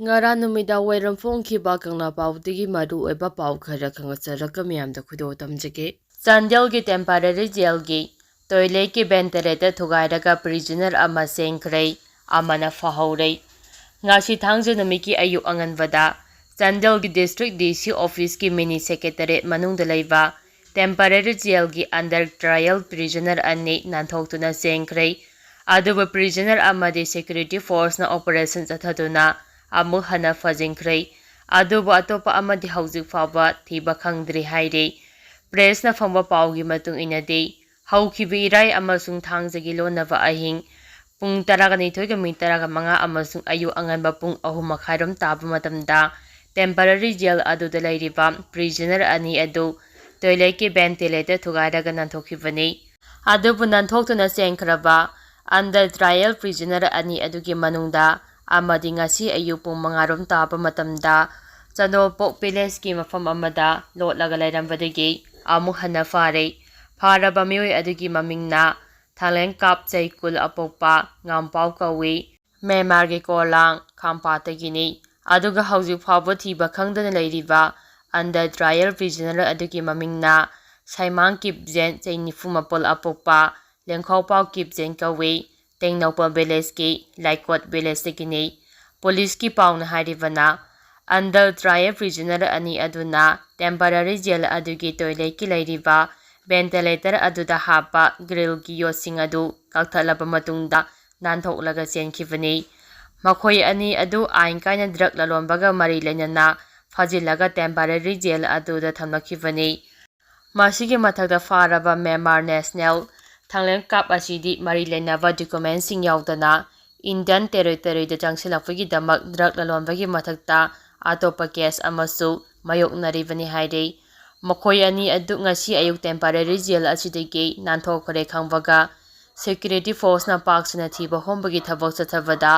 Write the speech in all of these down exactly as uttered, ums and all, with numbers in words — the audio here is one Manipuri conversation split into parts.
ꯉꯔꯥꯡ ꯅꯨꯃꯤꯗꯥꯡ ꯋꯥꯏꯔꯝ ꯐꯣꯡꯈꯤꯕ ꯀꯪꯂꯥ ꯄꯥꯎꯗꯒꯤ ꯃꯔꯨ ꯑꯣꯏꯕ ꯄꯥꯎ ꯈꯔ ꯈꯪꯍꯟꯖꯔꯒ ꯃꯤꯌꯥꯝꯗ ꯈꯨꯗꯣꯜ ꯇꯝꯖꯒꯦ꯫ ꯆꯥꯟꯗꯦꯜꯒꯤ temporary jailꯒꯤ toiletꯀꯤ ventilator ꯊꯨꯒꯥꯏꯔꯒ prisoner ꯑꯃ ꯆꯦꯟꯈ꯭ꯔꯦ, ꯑꯃꯅ ꯐꯍꯧꯔꯦ꯫ ꯉꯁꯤ ꯊꯥꯡꯖ ꯅꯨꯃꯤꯠꯀꯤ ꯑꯌꯨꯛ ꯑꯉꯟꯕꯗ ꯆꯥꯟꯗꯦꯜꯒꯤ district DC officeꯀꯤ mini secretariat ꯃꯅꯨꯡꯗ ꯂꯩꯕ temporary jailꯒꯤ under trial prisoner ꯑꯅꯤ ꯅꯥꯟꯊꯣꯛꯇꯨꯅ ꯆꯦꯟꯈ꯭ꯔꯦ꯫ ꯑꯗꯨꯕꯨ prisoner ꯑꯃꯗꯤ security forceꯅ operation ꯆꯠꯊꯗꯨꯅ ꯑꯃꯨꯛ ꯍꯟꯅ ꯐꯥꯖꯤꯟꯈ꯭ꯔꯦ꯫ ꯑꯗꯨꯕꯨ ꯑꯇꯣꯞꯄ ꯑꯃꯗꯤ ꯍꯧꯖꯤꯛ ꯐꯥꯎꯕ ꯊꯤꯕ ꯈꯪꯗ꯭ꯔꯤ ꯍꯥꯏꯔꯤ꯫ Pressꯅ ꯐꯪꯕ ꯄꯥꯎꯒꯤ ꯃꯇꯨꯡ ꯏꯟꯅꯗꯤ, ꯍꯧꯈꯤꯕ ꯏꯔꯥꯏ ꯑꯃꯁꯨꯡ ꯊꯥꯡꯖꯒꯤ ꯂꯣꯟꯅꯕ ꯑꯍꯤꯡ ꯄꯨꯡ ꯇꯔꯥꯒ ꯅꯤꯊꯣꯏꯒ ꯃꯤꯅꯤꯠ ꯇꯔꯥꯒ ꯃꯉꯥ ꯑꯃꯁꯨꯡ ꯑꯌꯨꯛ ꯑꯉꯟꯕ ꯄꯨꯡ ꯑꯍꯨꯝ ꯃꯈꯥꯏꯔꯣꯝ ꯇꯥꯕ ꯃꯇꯝꯗ temporary jail ꯑꯗꯨꯗ ꯂꯩꯔꯤꯕ prisoner ꯑꯅꯤ ꯑꯗꯨ toiletꯀꯤ ventilator ꯊꯨꯒꯥꯏꯔꯒ ꯅꯥꯟꯊꯣꯛꯈꯤꯕꯅꯤ꯫ ꯑꯗꯨꯕꯨ ꯅꯥꯟꯊꯣꯛꯇꯨꯅ ꯆꯦꯟꯈ꯭ꯔꯕ under trial prisoner ꯑꯅꯤ ꯑꯗꯨꯒꯤ ꯃꯅꯨꯡꯗ ꯑꯃꯗꯤ ꯉꯁꯤ ꯑꯌꯨꯛ ꯄꯨꯡ ꯃꯉꯥꯔꯣꯝ ꯇꯥꯕ ꯃꯇꯝꯗ ꯆꯥꯟꯗꯣꯜꯄꯣꯛ villageꯀꯤ ꯃꯐꯝ ꯑꯃꯗ ꯂꯣꯠꯂꯒ ꯂꯩꯔꯝꯕꯗꯒꯤ ꯑꯃꯨꯛ ꯍꯟꯅ ꯐꯥꯔꯦ꯫ ꯐꯥꯔꯕ ꯃꯤꯑꯣꯏ ꯑꯗꯨꯒꯤ ꯃꯃꯤꯡꯅ ꯊꯥꯡꯂꯦꯟꯀꯥꯞ ꯆꯍꯤ ꯀꯨꯟ ꯑꯄꯣꯛꯄ ꯉꯥꯝꯄꯥꯎ ꯀꯧꯏ꯫ ꯃ꯭ꯌꯥꯟꯃꯥꯔꯒꯤ ꯀꯣꯂꯥꯡ ꯈꯥꯝꯄꯥꯠꯇꯒꯤꯅꯤ꯫ ꯑꯗꯨꯒ ꯍꯧꯖꯤꯛ ꯐꯥꯎꯕ ꯊꯤꯕ ꯈꯪꯗꯅ ꯂꯩꯔꯤꯕ under trial prisoner ꯑꯗꯨꯒꯤ ꯃꯃꯤꯡꯅ ꯁꯥꯏꯃꯥꯡ ꯀꯤꯞꯖꯦꯟ, ꯆꯍꯤ ꯅꯤꯐꯨ ꯃꯥꯄꯜ ꯑꯄꯣꯛꯄ ꯂꯦꯡꯈꯥꯎꯄꯥꯎ ꯀꯤꯞꯖꯦꯟ ꯀꯧꯏ꯫ ꯇꯦꯡꯅꯧꯄꯜ villageꯀꯤ ꯂꯥꯏꯀꯣꯠ villageꯇꯒꯤꯅꯤ꯫ Policeꯀꯤ ꯄꯥꯎꯅ ꯍꯥꯏꯔꯤꯕꯅ, under trial prisoner ꯑꯅꯤ ꯑꯗꯨꯅ temporary jail ꯑꯗꯨꯒꯤ toiletꯀꯤ ꯂꯩꯔꯤꯕ ventilator ꯑꯗꯨꯗ ꯍꯥꯞꯄ grillꯒꯤ ꯌꯣꯠꯁꯤꯡ ꯑꯗꯨ ꯀꯛꯊꯠꯂꯕ ꯃꯇꯨꯡꯗ ꯅꯥꯟꯊꯣꯛꯂꯒ ꯆꯦꯟꯈꯤꯕꯅꯤ꯫ ꯃꯈꯣꯏ ꯑꯅꯤ ꯑꯗꯨ ꯑꯥꯏꯟ ꯀꯥꯏꯅ drug ꯂꯂꯣꯟꯕꯒ ꯃꯔꯤ ꯂꯩꯅꯅ ꯐꯥꯖꯤꯜꯂꯒ temporary jail ꯑꯗꯨꯗ ꯊꯝꯂꯛꯈꯤꯕꯅꯤ꯫ ꯃꯁꯤꯒꯤ ꯃꯊꯛꯇ ꯐꯥꯔꯕ ꯃ꯭ꯌꯥꯟꯃꯥꯔ national ꯊꯥꯡꯂꯦꯟꯀꯥꯞ ꯑꯁꯤꯗꯤ ꯃꯔꯤ ꯂꯩꯅꯕ documentꯁꯤꯡ ꯌꯥꯎꯗꯅ Indian territoryꯗ ꯆꯪꯁꯤꯜꯂꯛꯄꯒꯤꯗꯃꯛ drug ꯂꯂꯣꯟꯕꯒꯤ ꯃꯊꯛꯇ ꯑꯇꯣꯞꯄ case ꯑꯃꯁꯨ ꯃꯥꯌꯣꯛꯅꯔꯤꯕꯅꯤ ꯍꯥꯏꯔꯤ꯫ ꯃꯈꯣꯏ ꯑꯅꯤ ꯑꯗꯨ ꯉꯁꯤ ꯑꯌꯨꯛ temporary jail ꯑꯁꯤꯗꯒꯤ ꯅꯥꯟꯊꯣꯛꯈ꯭ꯔꯦ ꯈꯪꯕꯒ security forceꯅ ꯄꯥꯛ ꯁꯟꯅ ꯊꯤꯕ ꯍꯨꯝꯕꯒꯤ ꯊꯕꯛ ꯆꯠꯊꯕꯗ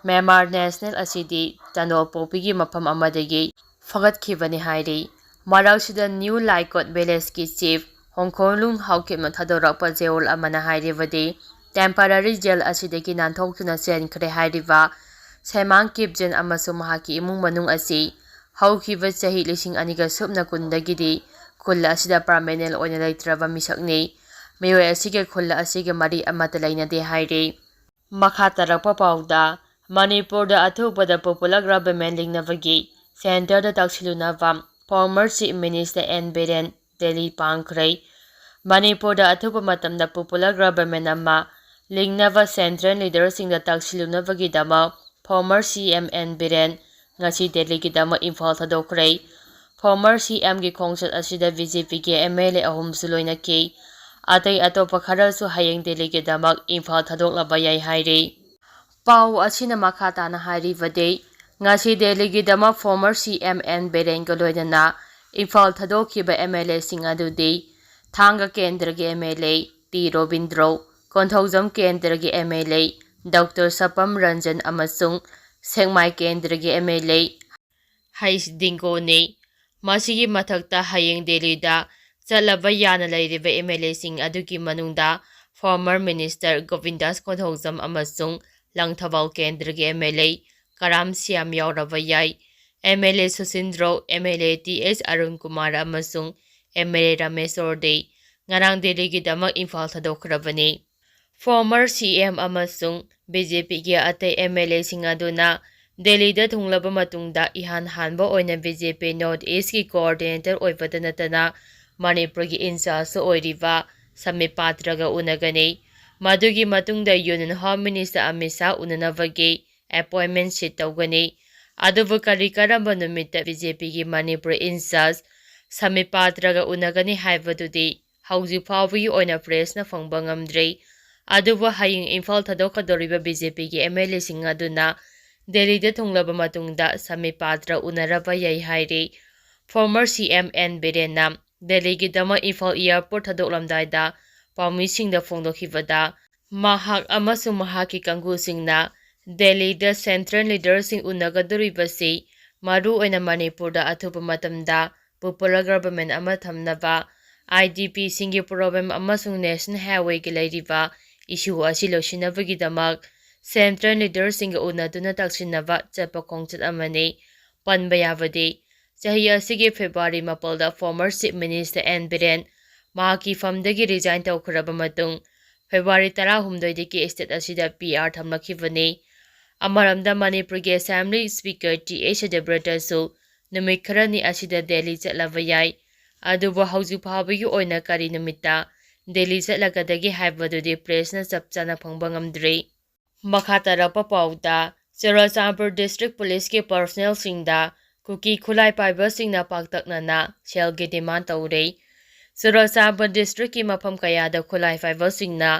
ꯃ꯭ꯌꯥꯟꯃꯥꯔ national ꯑꯁꯤꯗꯤ ꯆꯥꯟꯗꯣꯜꯄꯣꯛꯄꯤꯒꯤ ꯃꯐꯝ ꯑꯃꯗꯒꯤ ꯐꯒꯠꯈꯤꯕꯅꯤ ꯍꯥꯏꯔꯤ꯫ ꯃꯔꯛꯁꯤꯗ New ꯂꯥꯏꯀꯣꯠ villageꯀꯤ chief ꯍꯣꯡꯈꯣꯡꯂꯨꯡ ꯍꯥꯎꯀꯤꯞꯅ ꯊꯥꯗꯣꯔꯛꯄ ꯆꯦꯔꯣꯜ ꯑꯃꯅ ꯍꯥꯏꯔꯤꯕꯗꯤ, temporary jail ꯑꯁꯤꯗꯒꯤ ꯅꯥꯟꯊꯣꯛꯇꯨꯅ ꯆꯦꯟꯈ꯭ꯔꯦ ꯍꯥꯏꯔꯤꯕ ꯁꯦꯃꯥꯡ ꯀꯤꯞꯖꯦꯟ ꯑꯃꯁꯨꯡ ꯃꯍꯥꯛꯀꯤ ꯏꯃꯨꯡ ꯃꯅꯨꯡ ꯑꯁꯤ ꯍꯧꯈꯤꯕ ꯆꯍꯤ ꯂꯤꯁꯤꯡ ꯑꯅꯤꯒ ꯁꯨꯞꯅ ꯀꯨꯟꯗꯒꯤꯗꯤ ꯈꯨꯜ ꯑꯁꯤꯗ ꯄꯔꯃꯦꯅꯦꯟ ꯑꯣꯏꯅ ꯂꯩꯇ꯭ꯔꯕ ꯃꯤꯁꯛꯅꯤ꯫ ꯃꯤꯑꯣꯏ ꯑꯁꯤꯒ ꯈꯨꯜ ꯑꯁꯤꯒ ꯃꯔꯤ ꯑꯃꯠꯇ ꯂꯩꯅꯗꯦ ꯍꯥꯏꯔꯤ꯫ ꯃꯈꯥ ꯇꯥꯔꯛꯄ ꯄꯥꯎꯗ, ꯃꯅꯤꯄꯨꯔꯗ ꯑꯊꯨꯕꯗ ꯄꯣꯄꯨꯂꯔ ꯒꯚꯔꯟꯃꯦꯟ ꯂꯤꯡꯅꯕꯒꯤ ꯁꯦꯟꯇꯔꯗ ꯇꯛꯁꯤꯜꯂꯨꯅꯕ former chief minister N Biren Delhi ꯄꯥꯡꯈ꯭ꯔꯦ꯫ ꯃꯅꯤꯄꯨꯔꯗ ꯑꯊꯨꯕ ꯃꯇꯝꯗ ꯄꯣꯄꯨꯂꯔ ꯒꯚꯔꯟꯃꯦꯟ ꯑꯃ ꯂꯤꯡꯅꯕ ꯁꯦꯟꯇ꯭ꯔꯦꯜ ꯂꯤꯗꯔꯁꯤꯡꯗ ꯇꯛꯁꯤꯜꯂꯨꯅꯕꯒꯤꯗꯃꯛ former C M N Biren ꯉꯁꯤ ꯗꯦꯜꯂꯤꯒꯤꯗꯃꯛ ꯏꯝꯐꯥꯜ ꯊꯥꯗꯣꯛꯈ꯭ꯔꯦ꯫ ꯐꯣꯔꯃꯔ ꯁꯤ ꯑꯦꯝꯒꯤ ꯈꯣꯡꯆꯠ ꯑꯁꯤꯗ ꯕꯤ ꯖꯦ ꯄꯤꯒꯤ ꯑꯦꯝ ꯑꯦꯜ ꯑꯦ ꯑꯍꯨꯝꯁꯨ ꯂꯣꯏꯅꯈꯤ꯫ ꯑꯇꯩ ꯑꯇꯣꯞꯄ ꯈꯔꯁꯨ ꯍꯌꯦꯡ ꯗꯦꯜꯂꯤꯒꯤꯗꯃꯛ ꯏꯝꯐꯥꯜ ꯊꯥꯗꯣꯛꯂꯕ ꯌꯥꯏ ꯍꯥꯏꯔꯤ꯫ ꯄꯥꯎ ꯑꯁꯤꯅ ꯃꯈꯥ ꯇꯥꯅ ꯍꯥꯏꯔꯤꯕꯗꯤ, ꯉꯁꯤ ꯗꯦꯜꯂꯤꯒꯤꯗꯃꯛ ꯐꯣꯔꯃꯔ ꯁꯤ ꯑꯦꯝ ꯑꯦꯟ ꯕꯤꯔꯦꯟꯒ ꯂꯣꯏꯅꯅ ꯏꯝꯐꯥꯜ ꯊꯥꯗꯣꯛꯈꯤꯕ ꯑꯦꯝ ꯑꯦꯜ ꯑꯦꯁꯤꯡ ꯑꯗꯨꯗꯤ ꯊꯥꯡꯒ ꯀꯦꯟꯗ꯭ꯔꯒꯤ M L A T Robindro, Konthoujam ꯀꯦꯟꯗ꯭ꯔꯒꯤ M L A doctor Sapam Ranjan ꯑꯃꯁꯨꯡ ꯁꯦꯛꯃꯥꯏ ꯀꯦꯟꯗ꯭ꯔꯒꯤ ꯑꯦꯝ ꯑꯦꯜ ꯑꯦ ꯍꯩꯁ ꯗꯤꯡꯒꯣꯅꯤ꯫ ꯃꯁꯤꯒꯤ ꯃꯊꯛꯇ ꯍꯌꯦꯡ ꯗꯦꯜꯂꯤꯗ ꯆꯠꯂꯕ ꯌꯥꯅ ꯂꯩꯔꯤꯕ ꯑꯦꯝ ꯑꯦꯜ ꯑꯦꯁꯤꯡ ꯑꯗꯨꯒꯤ ꯃꯅꯨꯡꯗ ꯐꯣꯔꯃꯔ ꯃꯤꯅꯤꯁꯇꯔ ꯒꯣꯕꯤꯟꯗꯥꯁ ꯀꯣꯟꯊꯧꯖꯝ ꯑꯃꯁꯨꯡ ꯂꯪꯊꯕꯥꯜ ꯀꯦꯟꯗ꯭ꯔꯒꯤ M L A Karam Shyam ꯌꯥꯎꯔꯕ ꯌꯥꯏ꯫ M L A Susindro, M L A T S Arun Kumar ꯑꯃꯁꯨꯡ ꯑꯦꯝ ꯑꯦꯜ ꯑꯦ ꯔꯥꯃꯦꯁꯣꯔ ꯗꯦ ꯉꯔꯥꯡ ꯗꯦꯜꯂꯤꯒꯤꯗꯃꯛ ꯏꯝꯐꯥꯜ ꯊꯥꯗꯣꯛꯈ꯭ꯔꯕꯅꯤ꯫ ꯐꯣꯔꯃꯔ ꯁꯤ ꯑꯦꯝ ꯑꯃꯁꯨꯡ ꯕꯤ ꯖꯦ ꯄꯤꯒꯤ ꯑꯇꯩ ꯑꯦꯝ ꯑꯦꯜ ꯑꯦꯁꯤꯡ ꯑꯗꯨꯅ ꯗꯦꯜꯂꯤꯗ ꯊꯨꯡꯂꯕ ꯃꯇꯨꯡꯗ ꯏꯍꯥꯟ ꯍꯥꯟꯕ ꯑꯣꯏꯅ ꯕꯤ ꯖꯦ ꯄꯤ ꯅꯣꯔꯠ ꯏꯁꯀꯤ ꯀꯣꯑꯣꯔꯗꯤꯅꯦꯇꯔ ꯑꯣꯏꯕꯇ ꯅꯠꯇꯅ ꯃꯅꯤꯄꯨꯔꯒꯤ ꯏꯟꯆꯥꯔꯖꯁꯨ ꯑꯣꯏꯔꯤꯕ ꯁꯃꯤꯞ ꯄꯥꯇ꯭ꯔꯒ ꯎꯅꯒꯅꯤ꯫ ꯃꯗꯨꯒꯤ ꯃꯇꯨꯡꯗ union home minister Amit Shah ꯎꯅꯅꯕꯒꯤ ꯑꯦꯄꯣꯏꯟꯃꯦꯟ ꯁꯤꯠ ꯇꯧꯒꯅꯤ꯫ ꯑꯗꯨꯕꯨ ꯀꯔꯤ ꯀꯔꯝꯕ ꯅꯨꯃꯤꯠꯇ ꯕꯤ ꯖꯦ ꯄꯤꯒꯤ ꯃꯅꯤꯄꯨꯔ ꯏꯟꯆꯥꯔꯖ ꯁꯃꯤꯞ ꯄꯥꯇ꯭ꯔꯒ ꯎꯅꯒꯅꯤ ꯍꯥꯏꯕꯗꯨꯗꯤ ꯍꯧꯖꯤꯛ ꯐꯥꯎꯕꯒꯤ ꯑꯣꯏꯅ ꯄ꯭ꯔꯦꯁꯅ ꯐꯪꯕ ꯉꯝꯗ꯭ꯔꯤ꯫ ꯑꯗꯨꯕꯨ ꯍꯌꯦꯡ ꯏꯝꯐꯥꯜ ꯊꯥꯗꯣꯛꯀꯗꯧꯔꯤꯕ ꯕꯤ ꯖꯦ ꯄꯤꯒꯤ ꯑꯦꯝ ꯑꯦꯜ ꯑꯦꯁꯤꯡ ꯑꯗꯨꯅ ꯗꯦꯜꯂꯤꯗ ꯊꯨꯡꯂꯕ ꯃꯇꯨꯡꯗ ꯁꯃꯤꯞ ꯄꯥꯇ꯭ꯔ ꯎꯅꯔꯕ ꯌꯥꯏ ꯍꯥꯏꯔꯤ꯫ Former C M and ꯕꯤꯔꯦꯟꯅ ꯗꯦꯜꯂꯤꯒꯤꯗꯃꯛ Imphal airport ꯊꯥꯗꯣꯛꯂꯝꯗꯥꯏꯗ ꯄꯥꯎꯃꯤꯁꯤꯡꯗ ꯐꯣꯡꯗꯣꯛꯈꯤꯕꯗ, ꯃꯍꯥꯛ ꯑꯃꯁꯨꯡ ꯃꯍꯥꯛꯀꯤ ꯀꯥꯡꯕꯨꯁꯤꯡꯅ ꯗꯦꯜꯂꯤꯗ ꯁꯦꯟꯇ꯭ꯔꯦꯜ ꯂꯤꯗꯔꯁꯤꯡ ꯎꯅꯒꯗꯧꯔꯤꯕꯁꯤ ꯃꯔꯨꯑꯣꯏꯅ ꯃꯅꯤꯄꯨꯔꯗ ꯑꯊꯨꯕ ꯃꯇꯝꯗ ꯄꯣꯄꯨꯂꯔ ꯒꯚꯔꯟꯃꯦꯟ ꯑꯃ ꯊꯝꯅꯕ, ꯑꯥꯏ ꯗꯤ ꯄꯤꯁꯤꯡꯒꯤ ꯄ꯭ꯔꯣꯕ꯭ꯂꯦꯝ ꯑꯃꯁꯨꯡ ꯅꯦꯁꯅꯦꯜ ꯍꯥꯏꯋꯦꯒꯤ ꯂꯩꯔꯤꯕ ꯏꯁꯨ ꯑꯁꯤ ꯂꯣꯏꯁꯤꯟꯅꯕꯒꯤꯗꯃꯛ ꯁꯦꯟꯇ꯭ꯔꯦꯜ ꯂꯤꯗꯔꯁꯤꯡꯒ ꯎꯅꯗꯨꯅ ꯇꯛꯁꯤꯟꯅꯕ ꯆꯠꯄ ꯈꯣꯡꯆꯠ ꯑꯃꯅꯤ꯫ ꯄꯟꯕ ꯌꯥꯕꯗꯤ, ꯆꯍꯤ ꯑꯁꯤꯒꯤ ꯐꯦꯕ꯭ꯔꯨꯋꯥꯔꯤ ꯃꯥꯄꯜꯗ former chief minister N Biren ꯃꯍꯥꯛꯀꯤ ꯐꯝꯗꯒꯤ ꯔꯤꯖꯥꯏꯟ ꯇꯧꯈ꯭ꯔꯕ ꯃꯇꯨꯡ, ꯐꯦꯕ꯭ꯔꯨꯋꯥꯔꯤ ꯇꯔꯥꯍꯨꯝꯗꯣꯏꯗꯒꯤ ꯁ꯭ꯇꯦꯠ ꯑꯁꯤꯗ ꯄꯤ ꯑꯥꯔ ꯊꯝꯂꯛꯈꯤꯕꯅꯤ꯫ ꯑꯃꯔꯣꯝꯗ, ꯃꯅꯤꯄꯨꯔꯒꯤ ꯑꯦꯁꯦꯝꯕ꯭ꯂꯤ ꯁ꯭ꯄꯤꯀꯔ ꯇꯤ ꯑꯩꯆ ꯁꯠꯌꯕ꯭ꯔꯇꯁꯨ ꯅꯨꯃꯤꯠ ꯈꯔꯅꯤ ꯑꯁꯤꯗ ꯗꯦꯜꯂꯤ ꯆꯠꯂꯕ ꯌꯥꯏ꯫ ꯑꯗꯨꯕꯨ ꯍꯧꯖꯤꯛ ꯐꯥꯎꯕꯒꯤ ꯑꯣꯏꯅ ꯀꯔꯤ ꯅꯨꯃꯤꯠꯇ ꯗꯦꯜꯂꯤ ꯆꯠꯂꯒꯗꯒꯦ ꯍꯥꯏꯕꯗꯨꯗꯤ ꯄ꯭ꯔꯦꯁꯅ ꯆꯞ ꯆꯥꯅ ꯐꯪꯕ ꯉꯝꯗ꯭ꯔꯤ꯫ ꯃꯈꯥ ꯇꯥꯔꯛꯄ ꯄꯥꯎꯗ, ꯆꯨꯔꯆꯥꯟꯄꯨꯔ ꯗꯤꯁꯇ꯭ꯔꯤꯛ ꯄꯨꯂꯤꯁꯀꯤ ꯄꯔꯁꯣꯅꯦꯜꯁꯤꯡꯗ ꯀꯨꯀꯤ ꯈꯨꯠꯂꯥꯏ ꯄꯥꯏꯕꯁꯤꯡꯅ ꯄꯥꯛꯇꯛꯅꯅ ꯁꯦꯜꯒꯤ ꯗꯤꯃꯥꯟ ꯇꯧꯔꯦ꯫ ꯆꯨꯔꯆꯥꯟꯄꯨꯔ ꯗꯤꯁꯇ꯭ꯔꯤꯛꯀꯤ ꯃꯐꯝ ꯀꯌꯥꯗ ꯈꯨꯠꯂꯥꯏ ꯄꯥꯏꯕꯁꯤꯡꯅ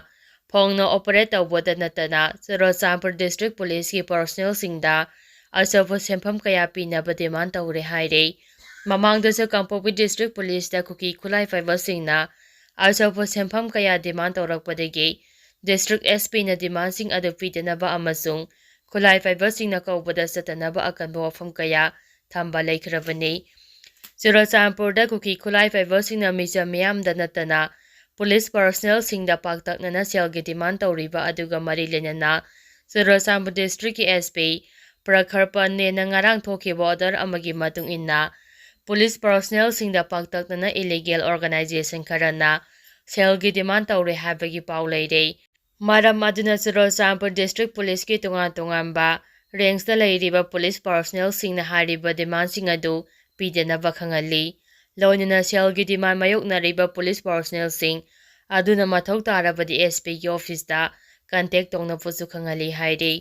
ꯐꯣꯡꯅ ꯑꯣꯄꯔꯦꯠ ꯇꯧꯕꯗ ꯅꯠꯇꯅ, ꯆꯨꯔꯆꯥꯟꯄꯨꯔ ꯗꯤꯁꯇ꯭ꯔꯤꯛ ꯄꯨꯂꯤꯁꯀꯤ ꯄꯔꯁꯣꯅꯦꯜꯁꯤꯡꯗ ꯑꯆꯧꯕ ꯁꯦꯟꯐꯝ ꯀꯌꯥ ꯄꯤꯅꯕ ꯗꯤꯃꯥꯟ ꯇꯧꯔꯦ ꯍꯥꯏꯔꯦ꯫ ꯃꯃꯥꯡꯗꯁꯨ ꯀꯥꯡꯄꯣꯛꯄꯤ ꯗꯤꯁꯇ꯭ꯔꯤꯛ ꯄꯨꯂꯤꯁꯇ ꯀꯨꯀꯤ ꯈꯨꯠꯂꯥꯏ ꯄꯥꯏꯕꯁꯤꯡꯅ ꯑꯆꯧꯕ ꯁꯦꯟꯐꯝ ꯀꯌꯥ ꯗꯤꯃꯥꯟ ꯇꯧꯔꯛꯄꯗꯒꯤ ꯗꯤꯁꯇ꯭ꯔꯤꯛ ꯑꯦꯁ ꯄꯤꯅ ꯗꯤꯃꯥꯟꯁꯤꯡ ꯑꯗꯨ ꯄꯤꯗꯅꯕ ꯑꯃꯁꯨꯡ ꯈꯨꯠꯂꯥꯏ ꯄꯥꯏꯕꯁꯤꯡꯅ ꯀꯧꯕꯗ ꯆꯠꯇꯅꯕ ꯑꯀꯟꯕ ꯋꯥꯐꯝ ꯀꯌꯥ ꯊꯝꯕ ꯂꯩꯈ꯭ꯔꯕꯅꯤ꯫ ꯆꯨꯔꯆꯥꯟꯄꯨꯔꯗ ꯀꯨꯀꯤ ꯈꯨꯠꯂꯥꯏ ꯄꯥꯏꯕꯁꯤꯡꯅ ꯃꯤꯆꯝ ꯃꯤꯌꯥꯝꯗ ꯅꯠꯇꯅ ꯄꯨꯂꯤꯁ ꯄꯔꯁꯣꯅꯦꯜꯁꯤꯡꯗ ꯄꯥꯛꯇꯛꯅꯅ ꯁꯦꯜꯒꯤ ꯗꯤꯃꯥꯟ ꯇꯧꯔꯤꯕ ꯑꯗꯨꯒ ꯃꯔꯤ ꯂꯩꯅꯅ ꯆꯨꯔꯆꯥꯟꯄꯨꯔ ꯗꯤꯁꯇ꯭ꯔꯤꯛꯀꯤ ꯑꯦꯁ ꯄꯤ ꯄ꯭ꯔꯈꯔ ꯄꯟꯅꯦꯅ ꯉꯔꯥꯡ ꯊꯣꯛꯈꯤꯕ ꯑꯣꯔꯗꯔ ꯑꯃꯒꯤ ꯃꯇꯨꯡ ꯏꯟꯅ ꯄꯨꯂꯤꯁ ꯄꯔꯁꯣꯅꯦꯜꯁꯤꯡꯗ ꯄꯥꯛꯇꯛꯅꯅ ꯏꯂꯤꯒꯦꯜ ꯑꯣꯔꯒꯅꯥꯏꯖꯦꯁꯟ ꯈꯔꯅ ꯁꯦꯜꯒꯤ ꯗꯤꯃꯥꯟ ꯇꯧꯔꯦ ꯍꯥꯏꯕꯒꯤ ꯄꯥꯎ ꯂꯩꯔꯦ꯫ ꯃꯔꯝ ꯑꯗꯨꯅ ꯆꯨꯔꯆꯥꯟꯄꯨꯔ ꯗꯤꯁꯇ꯭ꯔꯤꯛ ꯄꯨꯂꯤꯁꯀꯤ ꯇꯣꯉꯥꯟ ꯇꯣꯉꯥꯟꯕ ꯔꯦꯡꯁꯇ ꯂꯩꯔꯤꯕ ꯄꯨꯂꯤꯁ ꯄꯔꯁꯣꯅꯦꯜꯁꯤꯡꯅ ꯍꯥꯏꯔꯤꯕ ꯗꯤꯃꯥꯟꯁꯤꯡ ꯑꯗꯨ ꯄꯤꯗꯅꯕ ꯈꯪꯍꯜꯂꯤ꯫ ꯂꯣꯏꯅꯅ ꯁꯦꯜꯒꯤ ꯗꯤꯃꯥꯟ ꯃꯥꯌꯣꯛꯅꯔꯤꯕ ꯄꯨꯂꯤꯁ ꯄꯔꯁꯣꯅꯦꯜꯁꯤꯡ ꯑꯗꯨꯅ ꯃꯊꯧ ꯇꯥꯔꯕꯗꯤ ꯑꯦꯁ ꯄꯤꯒꯤ ꯑꯣꯐꯤꯁꯇ ꯀꯟꯇꯦꯛ ꯇꯧꯅꯕꯁꯨ ꯈꯪꯍꯜꯂꯤ ꯍꯥꯏꯔꯤ꯫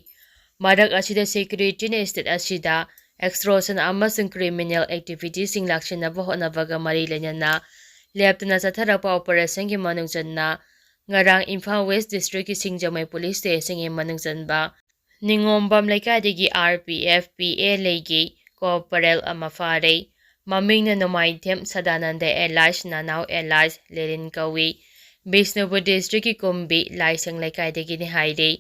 ꯃꯔꯛ ꯑꯁꯤꯗ ꯁꯦꯀ꯭ꯌꯨꯔꯤꯇꯤꯅ ꯁ꯭ꯇꯦꯠ ꯑꯁꯤꯗ ꯑꯦꯛꯁꯇꯣꯔꯁꯟ ꯑꯃꯁꯨꯡ ꯀ꯭ꯔꯤꯃꯤꯅꯦꯜ ꯑꯦꯛꯇꯤꯚꯤꯇꯤꯁꯤꯡ ꯂꯥꯛꯁꯤꯟꯅꯕ ꯍꯣꯠꯅꯕꯒ ꯃꯔꯤ ꯂꯩꯅꯅ ꯂꯦꯞꯇꯅ ꯆꯠꯊꯔꯛꯄ ꯑꯣꯄꯔꯦꯁꯟꯒꯤ ꯃꯅꯨꯡ ꯆꯟꯅ ꯉꯔꯥꯡ ꯏꯝꯐꯥꯜ ꯋꯦꯁ ꯗꯤꯁꯇ꯭ꯔꯤꯛꯀꯤ ꯁꯤꯡꯖꯃꯩ ꯄꯨꯂꯤꯁ ꯁ꯭ꯇꯦꯁꯟꯒꯤ ꯃꯅꯨꯡ ꯆꯟꯕ ꯅꯤꯉꯣꯝꯕꯝ ꯂꯩꯀꯥꯏꯗꯒꯤ R P F P L ꯑꯦꯒꯤ ꯀꯣꯔꯄꯣꯔꯦꯜ ꯑꯃ ꯐꯥꯔꯦ꯫ ꯃꯃꯤꯡꯅ ꯅꯣꯡꯃꯥꯏꯊꯦꯝ ꯁꯗꯥꯅꯟꯗ ꯑꯦꯂꯥꯏꯁ ꯅꯅꯥꯎ ꯑꯦꯂꯥꯏꯁ ꯂꯦꯔꯤꯟ ꯀꯧꯏ꯫ ꯕꯤꯁꯅꯨꯄꯨꯔ ꯗꯤꯁꯇ꯭ꯔꯤꯛꯀꯤ ꯀꯨꯝꯕꯤ ꯂꯥꯏꯁꯪ ꯂꯩꯀꯥꯏꯗꯒꯤꯅꯤ ꯍꯥꯏꯔꯤ꯫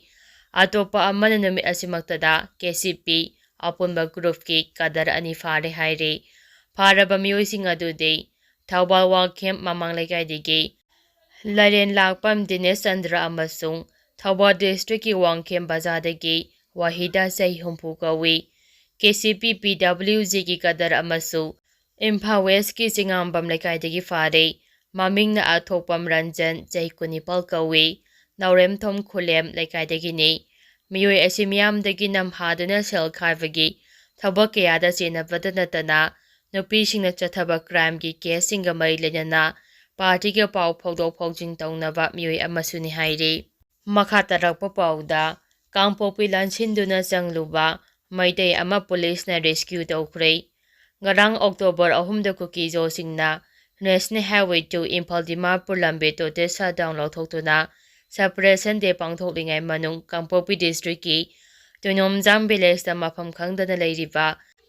ꯑꯇꯣꯞꯄ ꯑꯃꯅ ꯅꯨꯃꯤꯠ ꯑꯁꯤꯃꯛꯇꯗ ꯀꯦ ꯁꯤ ꯄꯤ ꯑꯄꯨꯟꯕ ꯒ꯭ꯔꯨꯞꯀꯤ ꯀꯗꯔ ꯑꯅꯤ ꯐꯥꯔꯦ ꯍꯥꯏꯔꯤ꯫ ꯐꯥꯔꯕ ꯃꯤꯑꯣꯏꯁꯤꯡ ꯑꯗꯨꯗꯤ ꯊꯧꯕꯥꯜ ꯋꯥꯡꯈꯦꯝ ꯃꯃꯥꯡ ꯂꯩꯀꯥꯏꯗꯒꯤ ꯂꯥꯏꯔꯦꯟ ꯂꯥꯛꯄꯝ ꯗꯤꯅꯦꯁ ꯆꯟꯗ꯭ꯔ ꯑꯃꯁꯨꯡ ꯊꯧꯕꯥꯜ ꯗꯤꯁꯇ꯭ꯔꯤꯛꯀꯤ ꯋꯥꯡꯈꯦꯝ ꯕꯖꯥꯔꯗꯒꯤ ꯋꯥꯍꯤꯗꯥ, ꯆꯍꯤ ꯍꯨꯝꯐꯨ ꯀꯧꯏ꯫ ꯀꯦ ꯁꯤ ꯄꯤ ꯄꯤ ꯗꯕ꯭ꯂꯤꯎ ꯖꯤꯒꯤ ꯀꯗꯔ ꯑꯃꯁꯨ ꯏꯝꯐꯥꯜ ꯋꯦꯁꯀꯤ ꯆꯤꯉꯥꯝꯕꯝ ꯂꯩꯀꯥꯏꯗꯒꯤ ꯐꯥꯔꯦ꯫ ꯃꯃꯤꯡꯅ ꯑꯊꯣꯛꯄꯝ ꯔꯟꯖꯟ, ꯆꯍꯤ ꯀꯨꯟꯅꯤꯄꯥꯜ ꯀꯧꯏ꯫ ꯅꯥꯎꯔꯦꯝꯊꯣꯡ ꯈꯨꯂꯦꯝ ꯂꯩꯀꯥꯏꯗꯒꯤꯅꯤ꯫ ꯃꯤꯑꯣꯏ ꯑꯁꯤ ꯃꯤꯌꯥꯝꯗꯒꯤ ꯅꯝꯍꯥꯗꯨꯅ ꯁꯦꯜ ꯈꯥꯏꯕꯒꯤ ꯊꯕꯛ ꯀꯌꯥꯗ ꯆꯦꯟꯅꯕꯇ ꯅꯠꯇꯅ, ꯅꯨꯄꯤꯁꯤꯡꯅ ꯆꯠꯊꯕ ꯀ꯭ꯔꯥꯏꯝꯒꯤ ꯀꯦꯁꯁꯤꯡꯒ ꯃꯔꯤ ꯂꯩꯅꯅ ꯄꯥꯔꯇꯤꯒ ꯄꯥꯎ ꯐꯥꯎꯗꯣꯛ ꯐꯥꯎꯖꯤꯟ ꯇꯧꯅꯕ ꯃꯤꯑꯣꯏ ꯑꯃꯁꯨꯅꯤ ꯍꯥꯏꯔꯤ꯫ ꯃꯈꯥ ꯇꯥꯔꯛꯄ ꯄꯥꯎꯗ, ꯀꯥꯡꯄꯣꯛꯄꯤ ꯂꯥꯟꯁꯤꯟꯗꯨꯅ ꯆꯪꯂꯨꯕ ꯃꯩꯇꯩ ꯑꯃ ꯄꯨꯂꯤꯁꯅ ꯔꯦꯁꯀ꯭ꯌꯨ ꯇꯧꯈ꯭ꯔꯦ꯫ ꯉꯔꯥꯡ ꯑꯣꯛꯇꯣꯕꯔ ꯑꯍꯨꯝꯗ ꯀꯨꯀꯤꯖꯣꯁꯤꯡꯅ national highway two Imphal Dimapur ꯂꯝꯕꯤ ꯇꯣꯇꯦꯜ ꯁꯠꯗꯥꯎꯟ ꯂꯧꯊꯣꯛꯇꯨꯅ ꯁꯦꯄꯔꯦꯁꯟ ꯗꯦ ꯄꯥꯡꯊꯣꯛꯂꯤꯉꯩ ꯃꯅꯨꯡ ꯀꯥꯡꯄꯣꯛꯄꯤ ꯗꯤꯁꯇ꯭ꯔꯤꯛꯀꯤ ꯇꯨꯏꯅꯣꯝꯖꯥꯡ ꯚꯤꯂꯦꯖꯇ ꯃꯐꯝ ꯈꯪꯗꯅ ꯂꯩꯔꯤꯕ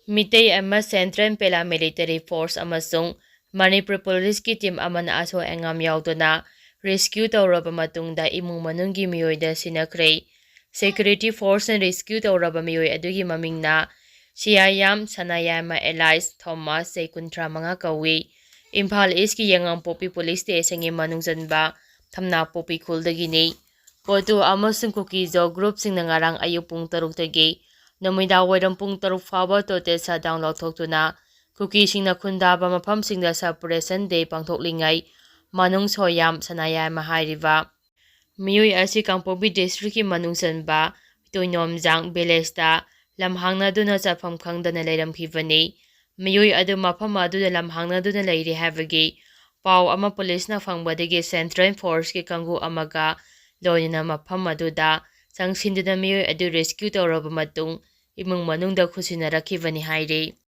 ꯃꯤꯇꯩ ꯑꯃ ꯁꯦꯟꯇ꯭ꯔꯦꯜ ꯄꯦꯔꯥꯃꯤꯂꯤꯇꯔꯤ ꯐꯣꯔꯁ ꯑꯃꯁꯨꯡ ꯃꯅꯤꯄꯨꯔ ꯄꯨꯂꯤꯁꯀꯤ ꯇꯤꯝ ꯑꯃꯅ ꯑꯁꯣꯏ ꯑꯉꯥꯝ ꯌꯥꯎꯗꯅ ꯔꯦꯁꯀ꯭ꯌꯨ ꯇꯧꯔꯕ ꯃꯇꯨꯡꯗ ꯏꯃꯨꯡ ꯃꯅꯨꯡꯒꯤ ꯃꯤꯑꯣꯏꯗ ꯁꯤꯟꯅꯈ꯭ꯔꯦ꯫ ꯁꯦꯀ꯭ꯌꯨꯔꯤꯇꯤ ꯐꯣꯔꯁꯅ ꯔꯦꯁꯀ꯭ꯌꯨ ꯇꯧꯔꯕ ꯃꯤꯑꯣꯏ ꯑꯗꯨꯒꯤ ꯃꯃꯤꯡꯅ ꯁꯤꯌꯥꯌꯥꯝ ꯁꯅꯥꯌꯥꯏꯃ ꯑꯦꯂꯥꯏꯁ ꯊꯣꯃꯥꯁ, ꯆꯍꯤ ꯀꯨꯟꯊ꯭ꯔꯥ ꯃꯉꯥ ꯀꯧꯏ꯫ ꯏꯝꯐꯥꯜ ꯏꯁꯀꯤ ꯌꯥꯉꯥꯡꯄꯣꯛꯄꯤ ꯄꯨꯂꯤꯁ ꯁ꯭ꯇꯦꯁꯟꯒꯤ ꯃꯅꯨꯡ ꯆꯟꯕ ꯊꯝꯅꯥꯄꯣꯛꯄꯤ ꯈꯨꯜꯗꯒꯤꯅꯤ꯫ ꯀꯣꯇꯨ ꯑꯃꯁꯨꯡ ꯀꯨꯀꯤꯖꯣ ꯒ꯭ꯔꯨꯞꯁꯤꯡꯅ ꯉꯔꯥꯡ ꯑꯌꯨꯛ ꯄꯨꯡ ꯇꯔꯨꯛꯇꯒꯤ ꯅꯨꯃꯤꯗꯥꯡ ꯋꯥꯏꯔꯝ ꯄꯨꯡ ꯇꯔꯨꯛ ꯐꯥꯎꯕ ꯇꯣꯇꯦꯜ ꯁꯠꯗꯥꯎꯟ ꯂꯧꯊꯣꯛꯇꯨꯅ ꯀꯨꯀꯤꯁꯤꯡꯅ ꯈꯨꯟꯗꯥꯕ ꯃꯐꯝꯁꯤꯡꯗ ꯁꯦꯄꯔꯦꯁꯟ ꯗꯦ ꯄꯥꯡꯊꯣꯛꯂꯤꯉꯩ ꯃꯅꯨꯡ ꯁꯣꯌꯥꯝ ꯁꯅꯥꯌꯥꯏꯃ ꯍꯥꯏꯔꯤꯕ ꯃꯤꯑꯣꯏ ꯑꯁꯤ ꯀꯥꯡꯄꯣꯛꯄꯤ ꯗꯤꯁꯇ꯭ꯔꯤꯛꯀꯤ ꯃꯅꯨꯡ ꯆꯟꯕ ꯇꯨꯏꯅꯣꯝꯖꯥꯡ ꯚꯤꯂꯦꯖꯇ ꯂꯝꯍꯥꯡꯅꯗꯨꯅ ꯆꯠꯐꯝ ꯈꯪꯗꯅ ꯂꯩꯔꯝꯈꯤꯕꯅꯤ꯫ ꯃꯤꯑꯣꯏ ꯑꯗꯨ ꯃꯐꯝ ꯑꯗꯨꯗ ꯂꯝꯍꯥꯡꯅꯗꯨꯅ ꯂꯩꯔꯤ ꯍꯥꯏꯕꯒꯤ ꯄꯥꯎ ꯑꯃ ꯄꯨꯂꯤꯁꯅ ꯐꯪꯕꯗꯒꯤ ꯁꯦꯟꯇ꯭ꯔꯦꯜ ꯐꯣꯔꯁꯀꯤ ꯀꯥꯡꯕꯨ ꯑꯃꯒ ꯂꯣꯏꯅꯅ ꯃꯐꯝ ꯑꯗꯨꯗ ꯆꯪꯁꯤꯟꯗꯨꯅ ꯃꯤꯑꯣꯏ ꯑꯗꯨ ꯔꯦꯁꯀ꯭ꯌꯨ ꯇꯧꯔꯕ ꯃꯇꯨꯡ ꯏꯃꯨꯡ ꯃꯅꯨꯡꯗ ꯈꯨꯠꯁꯤꯟꯅꯔꯛꯈꯤꯕꯅꯤ ꯍꯥꯏꯔꯤ꯫